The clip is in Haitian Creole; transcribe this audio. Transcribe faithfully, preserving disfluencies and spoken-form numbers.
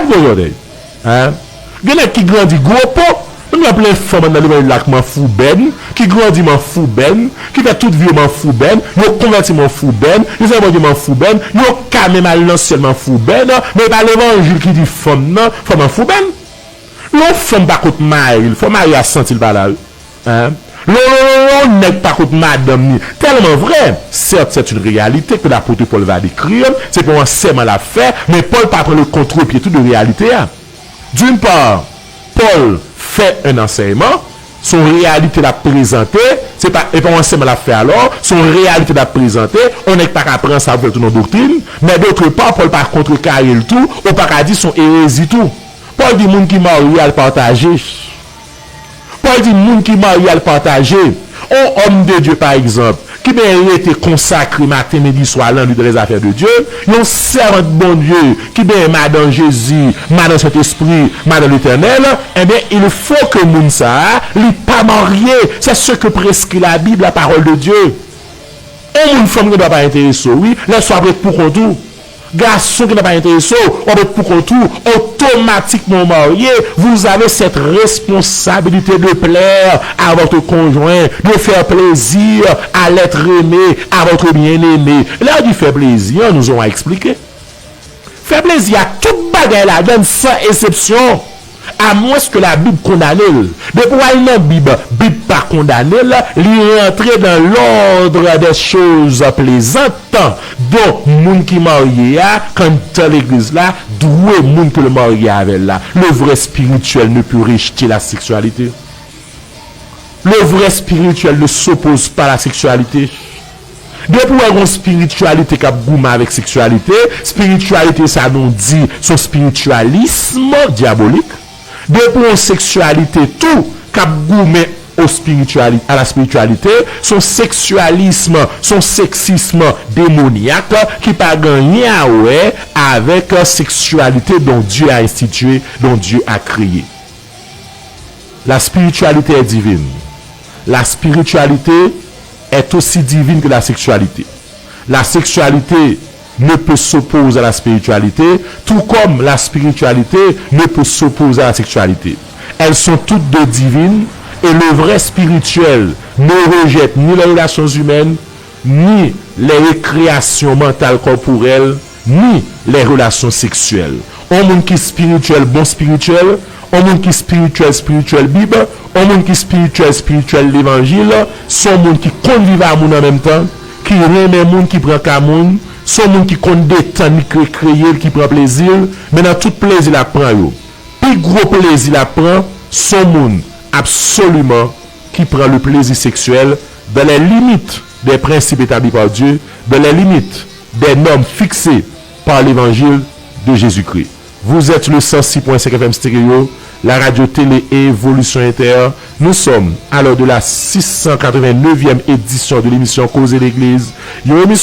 Gwo zòrèy. Hein? Gen nèg ki grandi gwo po, menm nan plen fanm anndan levanjil la k manfouben, ki grandi manfouben, ki fè tout vi yo manfouben, yo konvèti manfouben, yo sèvi Bondye manfouben, yo ka menm al nan syèl manfouben, men e pa levanjil ki di fanm nan, fanm manfouben. Lè yon fanm pa kot mari l, fò mari a santi l pa la, wi. Hein? Lè, lè, lè, lè yon nèg pa kot madanm li, tèlman vrè, certes, c'est une réalité que l'apôtre Paul va décrire, se pa yon ansèyman l ap fè, men Pòl pa pran le contre-pied tou de reyalite a. D'une part, Pòl fè un enseignement, se yon reyalite l ap prezante, se pa, e pa yon ansèyman l ap fè alò, se yon reyalite l ap prezante, yon nèg pa ka pran sa pou fè l tounen yon doktrin, men d'autre part, Pòl pa kontrekaye l tou, ou pa ka di se yon erezi tou. Pòl di moun ki marye al pataje. Pòl di moun ki marye al pataje. On homme de Dieu, pa egzanp, ki benyen rete konsakre maten, midi, swa, lannwit dans les affaires de Dieu, yon sèvant Bondye ki benyen madan Jezi, madan Sentespri, madan Letènèl, ebyen, il faut que moun sa a, li pa marye. C'est ce que prescrit la Bible, la parole de Dieu. On moun fanm gen dwa pa enterese w, wi, lè sa w ap ret pou kont ou. Gason ki nan pa enterese w, w ap ret pou kont ou, otomatikman w marye, vous avez cette responsabilité de plaire à votre conjoint, de faire plaisir à l'être aimé, à votre bien-aimé. Lè yo di fè plezi, an, nou zon a eksplike. Fè plezi a tout bagay ladann san eksepsyon. Amwenske Labib kondane l. Depi w al nan Bib, Bib pa kondane l, li rantre dans l'ordre des choses plaisantes. Donk, moun ki marye a, kandidan legliz la, dwe moun ke l marye avè l la. Le vrai spirituel ne peut rejeter la sexualité. Le vrai spirituel ne s'oppose pas à la sexualité. Depi w wè gon spirityalite k ap goumen avèk seksyalite, spirityalite sa nou di se yon spirityalism dyabolik. Depi w wè yon seksyalite tou k ap goumen o spirityali-, à la spiritualité, se yon seksyalism, se yon seksism demonyak ki pa gen anyen a wè avèk seksyalite dont Dieu a institué, dont Dieu a créé. La spiritualité est divine. La spiritualité est aussi divine que la sexualité. La sexualité ne peut s'opposer à la spiritualité, tout comme la spiritualité ne peut s'opposer à la sexualité. Elles sont toutes deux divines et le vrai spirituel ne rejette ni les relations humaines, ni les récréations mentales corporelles, ni les relations sexuelles. On moun ki spirityèl, bon spirityèl, on moun ki spirityèl, spirityèl Bib, on moun ki spirityèl, spirityèl levanjil, se on moun ki konn viv a moun an menm tan, ki renmen moun, ki pran ka moun, se on moun ki konn detann li, ki rekreye l, ki pran plezi l, men nan tout plezi l ap pran yo. Pi gwo plezi l ap pran, se on moun absoliman ki pran le plaisir sexuel dans les limites des principes établis par Dieu, dans les limites des normes fixées par l'évangile de Jésus-Christ. Vous êtes le cent six point cinq F M Stéréo, la radio télé et évolution inter. Nous sommes à l'heure de la six cent quatre-vingt-neuvième édition de l'émission Koze Legliz, yon emisyon